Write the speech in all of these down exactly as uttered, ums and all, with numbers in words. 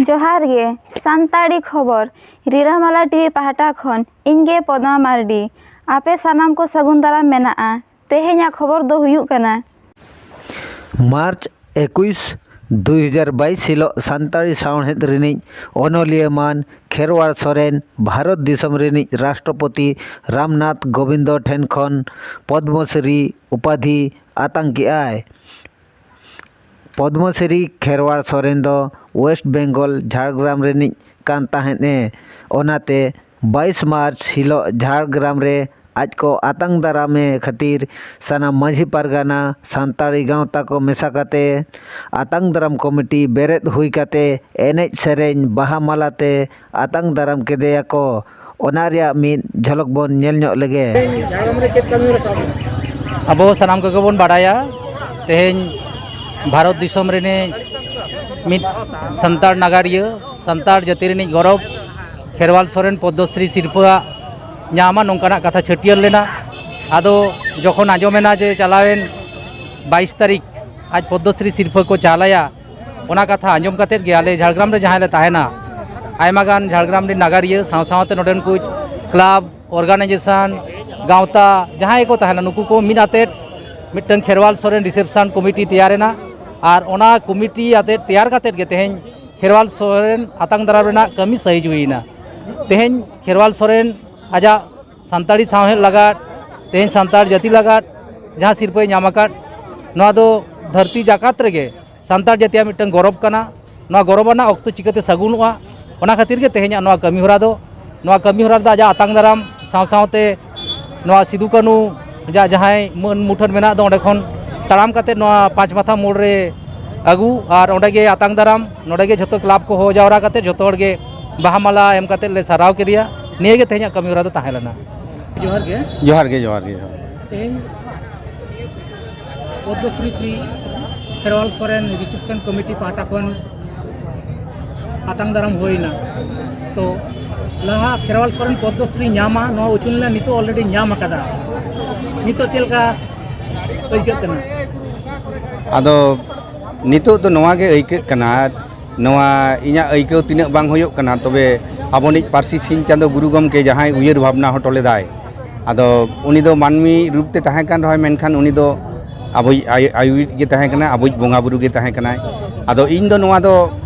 ᱡᱚᱦᱟᱨ ᱜᱮ, ᱥᱟᱱᱛᱟᱲᱤ ᱠᱷᱚᱵᱚᱨ, ᱨᱤᱞᱟᱹᱢᱟᱞᱟ ᱴᱤᱵᱷᱤ ᱯᱟᱦᱴᱟ ᱠᱷᱚᱱ ᱤᱧ ᱜᱮ ᱯᱚᱫᱢᱟ ᱢᱟᱨᱰᱤ᱾ ᱟᱯᱮ ᱥᱟᱱᱟᱢ ᱠᱚ ᱥᱟᱹᱜᱩᱱ ᱫᱟᱨᱟᱢ ᱢᱮᱱᱟᱜᱼᱟ᱾ ᱛᱮᱦᱮᱧᱟᱜ ᱠᱷᱚᱵᱚᱨ ᱫᱚ ᱦᱩᱭᱩᱜ ᱠᱟᱱᱟ᱾ ᱢᱟᱨᱪ ᱮᱠᱩᱥ, ᱫᱩᱭ ᱦᱟᱡᱟᱨ ᱵᱟᱭᱤᱥ ᱦᱤᱞᱳᱜ ᱥᱟᱱᱛᱟᱲᱤ ᱥᱟᱶᱦᱮᱫ ᱨᱤᱱᱤᱡ ᱚᱱᱚᱞᱤᱭᱟᱹ ᱢᱟᱱ ᱠᱷᱮᱨᱣᱟᱲ ᱥᱚᱨᱮᱱ ᱵᱷᱟᱨᱚᱛ ᱫᱤᱥᱚᱢ ᱨᱤᱱᱤᱡ ᱨᱟᱥᱴᱨᱚᱯᱚᱛᱤ ᱨᱟᱢᱱᱟᱛᱷ ᱠᱳᱵᱤᱱᱫᱚ ᱴᱷᱮᱱ ᱠᱷᱚᱱ ᱯᱚᱫᱢᱚᱥᱨᱤ ᱩᱯᱟᱫᱷᱤ ᱟᱛᱟᱝ ᱠᱮᱜᱼᱟᱭ᱾ ᱯᱚᱫᱢᱚᱥᱨᱤ ᱠᱷᱮᱨᱣᱟᱲ ᱥᱚᱨᱮᱱ ᱫᱚ ᱳᱭᱮᱥᱴ ᱵᱮᱝᱜᱚᱞ ᱡᱷᱟᱲᱜᱨᱟᱢ ᱨᱤᱱᱤᱡ ᱠᱟᱱ ᱛᱟᱦᱮᱸᱫ ᱮ᱾ ᱚᱱᱟᱛᱮ ᱵᱟᱭᱤᱥ ᱢᱟᱨᱪ ᱦᱤᱞᱳᱜ ᱡᱷᱟᱲᱜᱨᱟᱢ ᱨᱮ ᱟᱡ ᱠᱚ ᱟᱛᱟᱝ ᱫᱟᱨᱟᱢᱮ ᱠᱷᱟᱹᱛᱤᱨ ᱥᱟᱱᱟᱢ ᱢᱟᱹᱡᱷᱤ ᱯᱟᱨᱜᱟᱱᱟ, ᱥᱟᱱᱛᱟᱲᱤ ᱜᱟᱶᱛᱟ ᱠᱚ ᱢᱮᱥᱟ ᱠᱟᱛᱮ ᱟᱛᱟᱝ ᱫᱟᱨᱟᱢ ᱠᱚᱢᱤᱴᱤ ᱵᱮᱨᱮᱫ ᱦᱩᱭ ᱠᱟᱛᱮ ᱮᱱᱮᱡ ᱥᱮᱨᱮᱧ ᱵᱟᱦᱟ ᱢᱟᱞᱟ ᱛᱮ ᱟᱛᱟᱝ ᱫᱟᱨᱟᱢ ᱠᱮᱫᱮᱭᱟᱠᱚ᱾ ᱚᱱᱟ ᱨᱮᱭᱟᱜ ᱢᱤᱫ ᱡᱷᱚᱞᱚᱠ ᱵᱚᱱ ᱧᱮᱞ ᱧᱚᱜ ᱞᱮᱜᱮ᱾ ᱟᱵᱚ ᱥᱟᱱᱟᱢ ᱠᱚᱜᱮ ᱵᱚᱱ ᱵᱟᱰᱟᱭᱟ, ᱛᱮᱦᱮᱧ ᱵᱷᱟᱨᱚᱛ ᱫᱤᱥᱚᱢ ᱨᱤᱱᱤᱡ ᱢᱤᱫ ᱥᱟᱱᱛᱟᱲ ᱱᱟᱜᱟᱨᱤᱭᱟᱹ, ᱥᱟᱱᱛᱟᱲ ᱡᱟᱹᱛᱤ ᱨᱤᱱᱤᱡ ᱜᱚᱨᱚᱵᱽ ᱠᱷᱮᱨᱣᱟᱞ ᱥᱚᱨᱮᱱ ᱯᱚᱫᱽᱢᱚᱥᱨᱤ ᱥᱤᱨᱯᱷᱟᱹᱣᱟᱜ ᱧᱟᱢᱟ, ᱱᱚᱝᱠᱟᱱᱟᱜ ᱠᱟᱛᱷᱟ ᱪᱷᱟᱹᱴᱭᱟᱹᱨ ᱞᱮᱱᱟ᱾ ᱟᱫᱚ ᱡᱚᱠᱷᱚᱱ ᱟᱸᱡᱚᱢᱮᱱᱟ ᱡᱮ ᱪᱟᱞᱟᱣᱮᱱ ᱵᱟᱭᱤᱥ ᱛᱟᱹᱨᱤᱠᱷ ᱟᱡ ᱯᱚᱫᱽᱢᱚᱥᱨᱤ ᱥᱤᱨᱯᱷᱟᱹ ᱠᱚ ᱪᱟᱞ ᱟᱭᱟ, ᱚᱱᱟ ᱠᱟᱛᱷᱟ ᱟᱸᱡᱚᱢ ᱠᱟᱛᱮᱫ ᱜᱮ ᱟᱞᱮ ᱡᱷᱟᱲᱜᱨᱟᱢ ᱨᱮ ᱡᱟᱦᱟᱸᱭ ᱞᱮ ᱛᱟᱦᱮᱱᱟ, ᱟᱭᱢᱟ ᱜᱟᱱ ᱡᱷᱟᱲᱜᱨᱟᱢ ᱨᱮᱱ ᱱᱟᱜᱟᱨᱤᱭᱟᱹ ᱥᱟᱶ ᱥᱟᱶᱛᱮ ᱱᱚᱰᱮᱱ ᱠᱚ ᱠᱞᱟᱵᱽ, ᱚᱨᱜᱟᱱᱟᱭᱡᱮᱥᱚᱱ, ᱜᱟᱶᱛᱟ, ᱡᱟᱦᱟᱸᱭ ᱠᱚ ᱛᱟᱦᱮᱱᱟ, ᱱᱩᱠᱩ ᱠᱚ ᱢᱤᱫ ᱟᱛᱮᱫ ᱢᱤᱫᱴᱟᱝ ᱠᱷᱮᱨᱣᱟᱞ ᱥᱚᱨᱮᱱ ᱨᱤᱥᱮᱯᱥᱚᱱ ᱠᱚᱢᱤᱴᱤ ᱛᱮᱭᱟᱨ ᱮᱱᱟ᱾ ᱟᱨ ᱚᱱᱟ ᱠᱚᱢᱤᱴᱤ ᱟᱛᱮᱫ ᱛᱮᱭᱟᱨ ᱠᱟᱛᱮᱫ ᱜᱮ ᱛᱮᱦᱮᱧ ᱠᱷᱮᱨᱣᱟᱞ ᱥᱚᱨᱮᱱ ᱟᱛᱟᱝ ᱫᱟᱨᱟᱢ ᱨᱮᱱᱟᱜ ᱠᱟᱹᱢᱤ ᱥᱟᱹᱦᱤᱡ ᱦᱩᱭ ᱮᱱᱟ᱾ ᱛᱮᱦᱮᱧ ᱠᱷᱮᱨᱣᱟᱞ ᱥᱚᱨᱮᱱ ᱟᱡᱟᱜ ᱥᱟᱱᱛᱟᱲᱤ ᱥᱟᱶᱦᱮᱫ ᱞᱟᱜᱟᱫ, ᱛᱮᱦᱮᱧ ᱥᱟᱱᱛᱟᱲ ᱡᱟᱹᱛᱤ ᱞᱟᱜᱟᱫ ᱡᱟᱦᱟᱸ ᱥᱤᱨᱯᱟᱹᱭ ᱧᱟᱢ ᱟᱠᱟᱫ, ᱱᱚᱣᱟ ᱫᱚ ᱫᱷᱟᱹᱨᱛᱤ ᱡᱟᱠᱟᱛ ᱨᱮᱜᱮ ᱥᱟᱱᱛᱟᱲ ᱡᱟᱹᱛᱤᱭᱟᱜ ᱢᱤᱫᱴᱟᱝ ᱜᱚᱨᱚᱵᱽ ᱠᱟᱱᱟ᱾ ᱱᱚᱣᱟ ᱜᱚᱨᱚᱵᱽ ᱟᱱᱟᱜ ᱚᱠᱛᱚ ᱪᱤᱠᱟᱹᱛᱮ ᱥᱟᱹᱜᱩᱱᱚᱜᱼᱟ, ᱚᱱᱟ ᱠᱷᱟᱹᱛᱤᱨ ᱜᱮ ᱛᱮᱦᱮᱧᱟᱜ ᱱᱚᱣᱟ ᱠᱟᱹᱢᱤ ᱦᱚᱨᱟ ᱫᱚ, ᱱᱚᱣᱟ ᱠᱟᱹᱢᱤ ᱦᱚᱨᱟ ᱨᱮᱫᱚ ᱟᱡᱟᱜ ᱟᱛᱟᱝ ᱫᱟᱨᱟᱢ ᱥᱟᱶ ᱥᱟᱶᱛᱮ ᱱᱚᱣᱟ ᱥᱤᱫᱩ ᱠᱟᱹᱱᱩ ᱡᱟ-, ᱡᱟᱦᱟᱸᱭ ᱢᱟᱹᱱ ᱢᱩᱴᱷᱟᱹᱱ ᱢᱮᱱᱟᱜ ᱫᱚ, ᱚᱸᱰᱮ ᱠᱷᱚᱱ ᱛᱟᱲᱟᱢ ᱠᱟᱛᱮ ᱱᱚᱣᱟ ᱯᱟᱸᱪ ᱢᱟᱛᱷᱟ ᱢᱳᱲ ᱨᱮ ᱟᱹᱜᱩ ᱟᱨ ᱚᱸᱰᱮ ᱜᱮ ᱟᱛᱟᱝ ᱫᱟᱨᱟᱢ, ᱱᱚᱰᱮ ᱜᱮ ᱡᱷᱚᱛᱚ ᱠᱞᱟᱵᱽ ᱠᱚ ᱦᱚᱦᱚ ᱡᱟᱣᱨᱟ ᱠᱟᱛᱮ ᱡᱷᱚᱛᱚ ᱦᱚᱲ ᱜᱮ ᱵᱟᱦᱟ ᱢᱟᱞᱟ ᱮᱢ ᱠᱟᱛᱮ ᱞᱮ ᱥᱟᱨᱦᱟᱣ ᱠᱮᱫᱮᱭᱟ᱾ ᱱᱤᱭᱟᱹ ᱜᱮ ᱛᱮᱦᱮᱧᱟᱜ ᱠᱟᱹᱢᱤ ᱦᱚᱨᱟ ᱫᱚ ᱛᱟᱦᱮᱸ ᱞᱮᱱᱟ᱾ ᱡᱚᱦᱟᱨ ᱜᱮ᱾ ᱡᱚᱦᱟᱨ ᱜᱮ, ᱡᱚᱦᱟᱨ ᱜᱮ, ᱡᱚᱦᱟᱨ᱾ ᱛᱮᱦᱮᱧ ᱯᱚᱫᱽᱢᱚᱥᱨᱤ ᱥᱨᱤ ᱠᱷᱮᱨᱣᱟᱞ ᱥᱚᱨᱮᱱ ᱨᱤᱥᱮᱯᱥᱚᱱ ᱠᱚᱢᱤᱴᱤ ᱯᱟᱦᱴᱟ ᱠᱷᱚᱱ ᱟᱛᱟᱝ ᱫᱟᱨᱟᱢ ᱦᱩᱭᱱᱟ᱾ ᱛᱚ ᱞᱟᱦᱟ ᱠᱷᱮᱨᱣᱟᱞ ᱥᱚᱨᱮᱱ ᱯᱚᱫᱽᱢᱚᱥᱨᱤ ᱧᱟᱢᱟ ᱱᱚᱣᱟ ᱩᱪᱷᱟᱹᱱ ᱞᱮᱱᱟ, ᱱᱤᱛᱚᱜ ᱚᱞᱨᱮᱰᱤ ᱧᱟᱢ ᱟᱠᱟᱫᱟ᱾ ᱱᱤᱛᱚᱜ ᱪᱮᱫ ᱞᱮᱠᱟ ᱟᱹᱭᱠᱟᱹᱜ ᱠᱟᱱᱟ? ᱟᱫᱚ ᱱᱤᱛᱚᱜ ᱫᱚ ᱱᱚᱣᱟ ᱜᱮ ᱟᱹᱭᱠᱟᱹᱜ ᱠᱟᱱᱟ, ᱱᱚᱣᱟ ᱤᱧᱟᱹᱜ ᱟᱹᱭᱠᱟᱹᱣ ᱛᱤᱱᱟᱹᱜ ᱵᱟᱝ ᱦᱩᱭᱩᱜ ᱠᱟᱱᱟ, ᱛᱚᱵᱮ ᱟᱵᱚᱱᱤᱡ ᱯᱟᱹᱨᱥᱤ ᱥᱤᱧ ᱪᱟᱸᱫᱚ ᱜᱩᱨᱩ ᱜᱚᱢᱠᱮ ᱡᱟᱦᱟᱸᱭ ᱩᱭᱦᱟᱹᱨ ᱵᱷᱟᱵᱽᱱᱟ ᱦᱚᱴᱚ ᱞᱮᱫᱟᱭ, ᱟᱫᱚ ᱩᱱᱤ ᱫᱚ ᱢᱟᱹᱱᱢᱤ ᱨᱩᱯ ᱛᱮ ᱛᱟᱦᱮᱸ ᱠᱟᱱ ᱨᱮᱦᱚᱸᱭ, ᱢᱮᱱᱠᱷᱟᱱ ᱩᱱᱤ ᱫᱚ ᱟᱵᱚᱭᱤᱡ ᱟᱭ- ᱟᱭᱩᱨᱤᱡ ᱜᱮ ᱛᱟᱦᱮᱸ ᱠᱟᱱᱟᱭ, ᱟᱵᱚᱭᱤᱡ ᱵᱚᱸᱜᱟ ᱵᱩᱨᱩ ᱜᱮ ᱛᱟᱦᱮᱸ ᱠᱟᱱᱟᱭ᱾ ᱟᱫᱚ ᱤᱧ ᱫᱚ ᱱᱚᱣᱟ ᱫᱚ,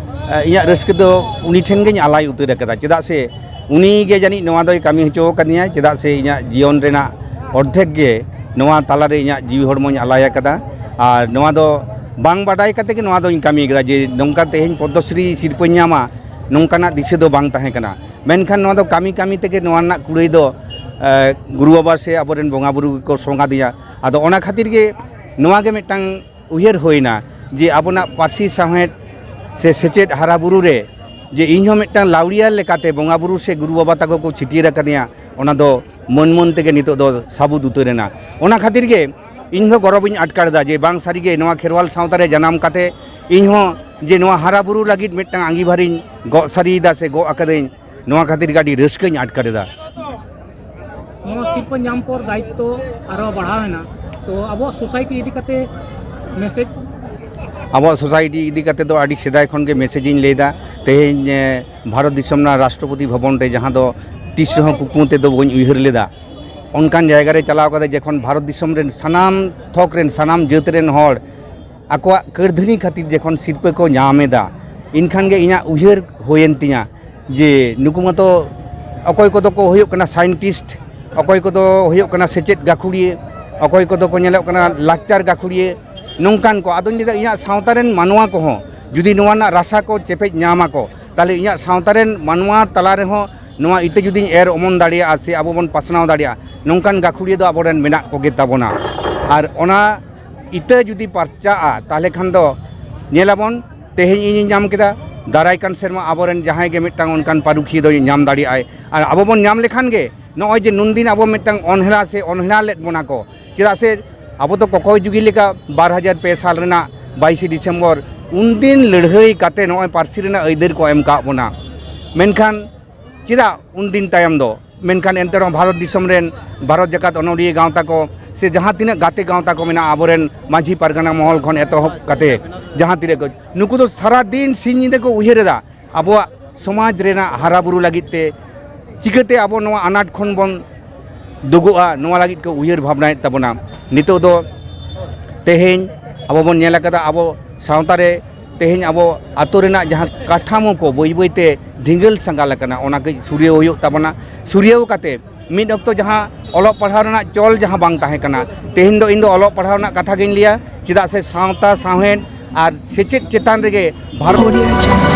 ᱮ, ᱤᱧᱟᱹᱜ ᱨᱟᱹᱥᱠᱟᱹ ᱫᱚ ᱩᱱᱤ ᱴᱷᱮᱱ ᱜᱤᱧ ᱟᱞᱟᱭ ᱩᱛᱟᱹᱨ ᱟᱠᱟᱫᱟ, ᱪᱮᱫᱟᱜ ᱥᱮ ᱩᱱᱤ ᱜᱮ ᱡᱟᱹᱱᱤᱡ ᱱᱚᱣᱟ ᱫᱚᱭ ᱠᱟᱹᱢᱤ ᱦᱚᱪᱚ ᱟᱠᱟᱫᱤᱧᱟᱭ, ᱪᱮᱫᱟᱜ ᱥᱮ ᱤᱧᱟᱹᱜ ᱡᱤᱭᱚᱱ ᱨᱮᱱᱟᱜ ᱚᱨᱫᱷᱮᱠ ᱜᱮ ᱱᱚᱣᱟ ᱛᱟᱞᱟᱨᱮ ᱤᱧᱟᱹᱜ ᱡᱤᱣᱤ ᱦᱚᱲᱢᱚᱧ ᱟᱞᱟᱭ ᱟᱠᱟᱫᱟ᱾ ᱟᱨ ᱱᱚᱣᱟ ᱫᱚ ᱵᱟᱝ ᱵᱟᱰᱟᱭ ᱠᱟᱛᱮ ᱜᱮ ᱱᱚᱣᱟ ᱫᱚᱧ ᱠᱟᱹᱢᱤ ᱟᱠᱟᱫᱟ, ᱡᱮ ᱱᱚᱝᱠᱟ ᱛᱮᱦᱮᱧ ᱯᱚᱫᱽᱢᱚᱥᱨᱤ ᱥᱤᱨᱯᱟᱹᱧ ᱧᱟᱢᱟ, ᱱᱚᱝᱠᱟᱱᱟᱜ ᱫᱤᱥᱟᱹ ᱫᱚ ᱵᱟᱝ ᱛᱟᱦᱮᱸ ᱠᱟᱱᱟ᱾ ᱢᱮᱱᱠᱷᱟᱱ ᱱᱚᱣᱟ ᱫᱚ ᱠᱟᱹᱢᱤ ᱠᱟᱹᱢᱤ ᱛᱮᱜᱮ ᱱᱚᱣᱟ ᱨᱮᱱᱟᱜ ᱠᱩᱲᱟᱹᱭ ᱫᱚ, ᱮ, ᱜᱩᱨᱩ ᱵᱟᱵᱟ ᱥᱮ ᱟᱵᱚᱨᱮᱱ ᱵᱚᱸᱜᱟ ᱵᱩᱨᱩ ᱜᱮᱠᱚ ᱥᱚᱝᱜᱟᱫᱤᱧᱟ᱾ ᱟᱫᱚ ᱚᱱᱟ ᱠᱷᱟᱹᱛᱤᱨ ᱜᱮ ᱱᱚᱣᱟ ᱜᱮ ᱢᱤᱫᱴᱟᱝ ᱩᱭᱦᱟᱹᱨ ᱦᱩᱭᱱᱟ, ᱡᱮ ᱟᱵᱚᱱᱟᱜ ᱯᱟᱹᱨᱥᱤ ᱥᱟᱶᱦᱮᱫ ᱥᱮ ᱥᱮᱪᱮᱫ ᱦᱟᱨᱟ ᱵᱩᱨᱩ ᱨᱮ ᱡᱮ ᱤᱧᱦᱚᱸ ᱢᱤᱫᱴᱟᱝ ᱞᱟᱹᱣᱲᱤᱭᱟᱹ ᱞᱮᱠᱟᱛᱮ ᱵᱚᱸᱜᱟ ᱵᱩᱨᱩ ᱥᱮ ᱜᱩᱨᱩ ᱵᱟᱵᱟ ᱛᱟᱠᱚ ᱠᱚ ᱪᱷᱟᱹᱴᱭᱟᱹᱨ ᱟᱠᱟᱫᱤᱧᱟ, ᱚᱱᱟ ᱫᱚ ᱢᱟᱹᱱ ᱢᱟᱹᱱ ᱛᱮᱜᱮ ᱱᱤᱛᱚᱜ ᱫᱚ ᱥᱟᱹᱵᱩᱫ ᱩᱛᱟᱹᱨ ᱮᱱᱟ᱾ ᱚᱱᱟ ᱠᱷᱟᱹᱛᱤᱨ ᱜᱮ ᱤᱧ ᱦᱚᱸ ᱜᱚᱨᱚᱵᱤᱧ ᱟᱴᱠᱟᱨ ᱮᱫᱟ, ᱡᱮ ᱵᱟᱝ ᱥᱟᱹᱨᱤᱜᱮ ᱱᱚᱣᱟ ᱠᱷᱮᱨᱣᱟᱞ ᱥᱟᱶᱛᱟ ᱨᱮ ᱡᱟᱱᱟᱢ ᱠᱟᱛᱮ ᱤᱧ ᱦᱚᱸ ᱡᱮ ᱱᱚᱣᱟ ᱦᱟᱨᱟ ᱵᱩᱨᱩ ᱞᱟᱹᱜᱤᱫ ᱢᱤᱫᱴᱟᱝ ᱟᱸᱜᱤᱵᱷᱟᱨᱤᱧ ᱜᱚᱜ ᱥᱟᱹᱨᱤᱭᱮᱫᱟ ᱥᱮ ᱜᱚᱜ ᱟᱠᱟᱫᱟᱹᱧ, ᱱᱚᱣᱟ ᱠᱷᱟᱹᱛᱤᱨ ᱜᱮ ᱟᱹᱰᱤ ᱨᱟᱹᱥᱠᱟᱹᱧ ᱟᱴᱠᱟᱨ ᱮᱫᱟ᱾ ᱱᱚᱣᱟ ᱥᱤᱨᱯᱟᱹ ᱧᱟᱢ ᱯᱚᱨ ᱫᱟᱭᱤᱛᱛᱚ ᱟᱨᱦᱚᱸ ᱵᱟᱲᱦᱟᱣ ᱮᱱᱟ, ᱛᱚ ᱟᱵᱚᱣᱟᱜ ᱥᱳᱥᱟᱭᱴᱤ ᱤᱫᱤ ᱠᱟᱛᱮ ᱢᱮᱥᱮᱡᱽ? ᱟᱵᱚᱣᱟᱜ ᱥᱳᱥᱟᱭᱴᱤ ᱤᱫᱤ ᱠᱟᱛᱮ ᱫᱚ ᱟᱹᱰᱤ ᱥᱮᱫᱟᱭ ᱠᱷᱚᱱ ᱜᱮ ᱢᱮᱥᱮᱡᱽ ᱤᱧ ᱞᱟᱹᱭᱫᱟ᱾ ᱛᱮᱦᱮᱧ, ᱮ, ᱵᱷᱟᱨᱚᱛ ᱫᱤᱥᱚᱢ ᱨᱮᱱᱟᱜ ᱨᱟᱥᱴᱨᱚᱯᱚᱛᱤ ᱵᱷᱚᱵᱚᱱ ᱨᱮ, ᱡᱟᱦᱟᱸ ᱫᱚ ᱛᱤᱥ ᱨᱮᱦᱚᱸ ᱠᱩᱠᱢᱩ ᱛᱮᱫᱚ ᱵᱟᱹᱧ ᱩᱭᱦᱟᱹᱨ ᱞᱮᱫᱟ, ᱚᱱᱠᱟᱱ ᱡᱟᱭᱜᱟ ᱨᱮ ᱪᱟᱞᱟᱣ ᱠᱟᱛᱮ ᱡᱚᱠᱷᱚᱱ ᱵᱷᱟᱨᱚᱛ ᱫᱤᱥᱚᱢ ᱨᱮᱱ ᱥᱟᱱᱟᱢ ᱛᱷᱚᱠ ᱨᱮᱱ ᱥᱟᱱᱟᱢ ᱡᱟᱹᱛ ᱨᱮᱱ ᱦᱚᱲ ᱟᱠᱚᱣᱟᱜ ᱠᱟᱹᱨᱫᱷᱟᱹᱱᱤ ᱠᱷᱟᱹᱛᱤᱨ ᱡᱚᱠᱷᱚᱱ ᱥᱤᱨᱯᱟᱹ ᱠᱚ ᱧᱟᱢ ᱮᱫᱟ, ᱮᱱᱠᱷᱟᱱ ᱜᱮ ᱤᱧᱟᱹᱜ ᱩᱭᱦᱟᱹᱨ ᱦᱩᱭᱮᱱ ᱛᱤᱧᱟᱹ ᱡᱮ ᱱᱩᱠᱩ ᱢᱟᱛᱚ ᱚᱠᱚᱭ ᱠᱚᱫᱚ ᱠᱚ ᱦᱩᱭᱩᱜ ᱠᱟᱱᱟ ᱥᱟᱭᱮᱱᱴᱤᱥᱴ, ᱚᱠᱚᱭ ᱠᱚᱫᱚ ᱦᱩᱭᱩᱜ ᱠᱟᱱᱟ ᱥᱮᱪᱮᱫ ᱜᱟᱹᱠᱷᱩᱲᱤᱭᱟᱹ, ᱚᱠᱚᱭ ᱠᱚᱫᱚ ᱠᱚ ᱧᱮᱞᱚᱜ ᱠᱟᱱᱟ ᱞᱟᱠᱪᱟᱨ ᱜᱟᱹᱠᱷᱩᱲᱤᱭᱟᱹ, ᱱᱚᱝᱠᱟᱱ ᱠᱚ᱾ ᱟᱫᱚᱧ ᱞᱟᱹᱭᱫᱟ, ᱤᱧᱟᱹᱜ ᱥᱟᱶᱛᱟ ᱨᱮᱱ ᱢᱟᱱᱣᱟ ᱠᱚᱦᱚᱸ ᱡᱩᱫᱤ ᱱᱚᱣᱟ ᱨᱮᱱᱟᱜ ᱨᱟᱥᱟ ᱠᱚ ᱪᱮᱯᱮᱡ ᱧᱟᱢ ᱟᱠᱚ, ᱛᱟᱦᱚᱞᱮ ᱤᱧᱟᱹᱜ ᱥᱟᱶᱛᱟ ᱨᱮᱱ ᱢᱟᱱᱣᱟ ᱛᱟᱞᱟ ᱨᱮᱦᱚᱸ ᱱᱚᱣᱟ ᱤᱛᱟᱹ ᱡᱩᱫᱤᱧ ᱮᱨ ᱚᱢᱚᱱ ᱫᱟᱲᱮᱭᱟᱜᱼᱟ ᱥᱮ ᱟᱵᱚ ᱵᱚᱱ ᱯᱟᱥᱱᱟᱣ ᱫᱟᱲᱮᱭᱟᱜᱼᱟ, ᱱᱚᱝᱠᱟᱱ ᱜᱟᱹᱠᱷᱩᱲᱤᱭᱟᱹ ᱫᱚ ᱟᱵᱚᱨᱮᱱ ᱢᱮᱱᱟᱜ ᱠᱚᱜᱮ ᱛᱟᱵᱚᱱᱟ᱾ ᱟᱨ ᱚᱱᱟ ᱤᱛᱟᱹ ᱡᱩᱫᱤ ᱯᱟᱨᱪᱟᱜᱼᱟ, ᱛᱟᱦᱚᱞᱮ ᱠᱷᱟᱱ ᱫᱚ ᱧᱮᱞᱟᱵᱚᱱ, ᱛᱮᱦᱮᱧ ᱤᱧᱤᱧ ᱧᱟᱢ ᱠᱮᱫᱟ, ᱫᱟᱨᱟᱭ ᱠᱟᱱ ᱥᱮᱨᱢᱟ ᱟᱵᱚᱨᱮᱱ ᱡᱟᱦᱟᱸᱭ ᱜᱮ ᱢᱤᱫᱴᱟᱝ ᱚᱱᱠᱟᱱ ᱯᱟᱹᱨᱩᱠᱷᱤᱭᱟᱹ ᱫᱚᱭ ᱧᱟᱢ ᱫᱟᱲᱮᱭᱟᱜᱼᱟᱭ᱾ ᱟᱨ ᱟᱵᱚ ᱵᱚᱱ ᱧᱟᱢ ᱞᱮᱠᱷᱟᱱ ᱜᱮ, ᱱᱚᱜᱼᱚᱭ ᱡᱮ ᱱᱩᱱᱫᱤᱱ ᱟᱵᱚ ᱢᱤᱫᱴᱟᱝ ᱚᱱᱦᱮᱞᱟ ᱥᱮ ᱚᱱᱦᱮᱞᱟ ᱞᱮᱫ ᱵᱚᱱᱟ ᱠᱚ, ᱪᱮᱫᱟᱜ ᱥᱮ ᱟᱵᱚ ᱫᱚ ᱠᱚᱠᱚᱭ ᱡᱩᱜᱤ ᱞᱮᱠᱟ ᱵᱟᱨ ᱦᱟᱡᱟᱨ ᱯᱮ ᱥᱟᱞ ᱨᱮᱱᱟᱜ ᱵᱟᱭᱤᱥᱮ ᱰᱤᱥᱮᱢᱵᱚᱨ ᱩᱱᱫᱤᱱ ᱞᱟᱹᱲᱦᱟᱹᱭ ᱠᱟᱛᱮ ᱱᱚᱜᱼᱚᱭ ᱯᱟᱹᱨᱥᱤ ᱨᱮᱱᱟᱜ ᱟᱹᱭᱫᱟᱹᱨ ᱠᱚ ᱮᱢ ᱠᱟᱜ ᱵᱚᱱᱟ᱾ ᱢᱮᱱᱠᱷᱟᱱ ᱪᱮᱫᱟᱜ ᱩᱱᱫᱤᱱ ᱛᱟᱭᱚᱢ ᱫᱚ? ᱢᱮᱱᱠᱷᱟᱱ ᱮᱱᱛᱮ ᱨᱮᱦᱚᱸ ᱵᱷᱟᱨᱚᱛ ᱫᱤᱥᱚᱢ ᱨᱮᱱ ᱵᱷᱟᱨᱚᱛ ᱡᱟᱠᱟᱛ ᱚᱱᱚᱞᱤᱭᱟᱹ ᱜᱟᱶᱛᱟ ᱠᱚ ᱥᱮ ᱡᱟᱦᱟᱸ ᱛᱤᱱᱟᱹᱜ ᱜᱟᱛᱮ ᱜᱟᱶᱛᱟ ᱠᱚ ᱢᱮᱱᱟᱜᱼᱟ, ᱟᱵᱚᱨᱮᱱ ᱢᱟᱹᱡᱷᱤ ᱯᱟᱨᱜᱟᱱᱟ ᱢᱚᱦᱚᱞ ᱠᱷᱚᱱ ᱮᱛᱚᱦᱚᱵ ᱠᱟᱛᱮ ᱡᱟᱦᱟᱸ ᱛᱤᱱᱟᱹᱜ ᱠᱚ, ᱱᱩᱠᱩ ᱫᱚ ᱥᱟᱨᱟ ᱫᱤᱱ ᱥᱤᱧ ᱧᱤᱫᱟᱹ ᱠᱚ ᱩᱭᱦᱟᱹᱨ ᱮᱫᱟ ᱟᱵᱚᱣᱟᱜ ᱥᱚᱢᱟᱡᱽ ᱨᱮᱱᱟᱜ ᱦᱟᱨᱟ ᱵᱩᱨᱩ ᱞᱟᱹᱜᱤᱫ ᱛᱮ, ᱪᱤᱠᱟᱹᱛᱮ ᱟᱵᱚ ᱱᱚᱣᱟ ᱟᱱᱟᱴ ᱠᱷᱚᱱ ᱵᱚᱱ ᱫᱩᱜᱩᱜᱼᱟ, ᱱᱚᱣᱟ ᱞᱟᱹᱜᱤᱫ ᱠᱚ ᱩᱭᱦᱟᱹᱨ ᱵᱷᱟᱵᱽᱱᱟᱭᱮᱫ ᱛᱟᱵᱚᱱᱟ᱾ ᱱᱤᱛᱚᱜ ᱫᱚ ᱛᱮᱦᱮᱧ ᱟᱵᱚ ᱵᱚᱱ ᱧᱮᱞ ᱟᱠᱟᱫᱟ, ᱟᱵᱚ ᱥᱟᱶᱛᱟ ᱨᱮ ᱛᱮᱦᱮᱧ ᱟᱵᱚ ᱟᱛᱳ ᱨᱮᱱᱟᱜ ᱡᱟᱦᱟᱸ ᱠᱟᱴᱷᱟᱢᱳ ᱠᱚ ᱵᱟᱹᱭ ᱵᱟᱹᱭ ᱛᱮ ᱫᱷᱤᱸᱜᱟᱹᱞ ᱥᱟᱸᱜᱟᱞ ᱟᱠᱟᱱᱟ, ᱚᱱᱟ ᱠᱟᱹᱡ ᱥᱩᱨᱭᱟᱹᱣ ᱦᱩᱭᱩᱜ ᱛᱟᱵᱚᱱᱟ᱾ ᱥᱩᱨᱭᱟᱹᱣ ᱠᱟᱛᱮ ᱢᱤᱫ ᱚᱠᱛᱚ ᱡᱟᱦᱟᱸ ᱚᱞᱚᱜ ᱯᱟᱲᱦᱟᱣ ᱨᱮᱱᱟᱜ ᱪᱚᱞ ᱡᱟᱦᱟᱸ ᱵᱟᱝ ᱛᱟᱦᱮᱸ ᱠᱟᱱᱟ, ᱛᱮᱦᱮᱧ ᱫᱚ ᱤᱧ ᱫᱚ ᱚᱞᱚᱜ ᱯᱟᱲᱦᱟᱣ ᱨᱮᱱᱟᱜ ᱠᱟᱛᱷᱟ ᱜᱤᱧ ᱞᱟᱹᱭᱟ, ᱪᱮᱫᱟᱜ ᱥᱮ ᱥᱟᱶᱛᱟ, ᱥᱟᱶᱦᱮᱫ ᱟᱨ ᱥᱮᱪᱮᱫ ᱪᱮᱛᱟᱱ ᱨᱮᱜᱮ ᱵᱷᱟᱨᱚᱛ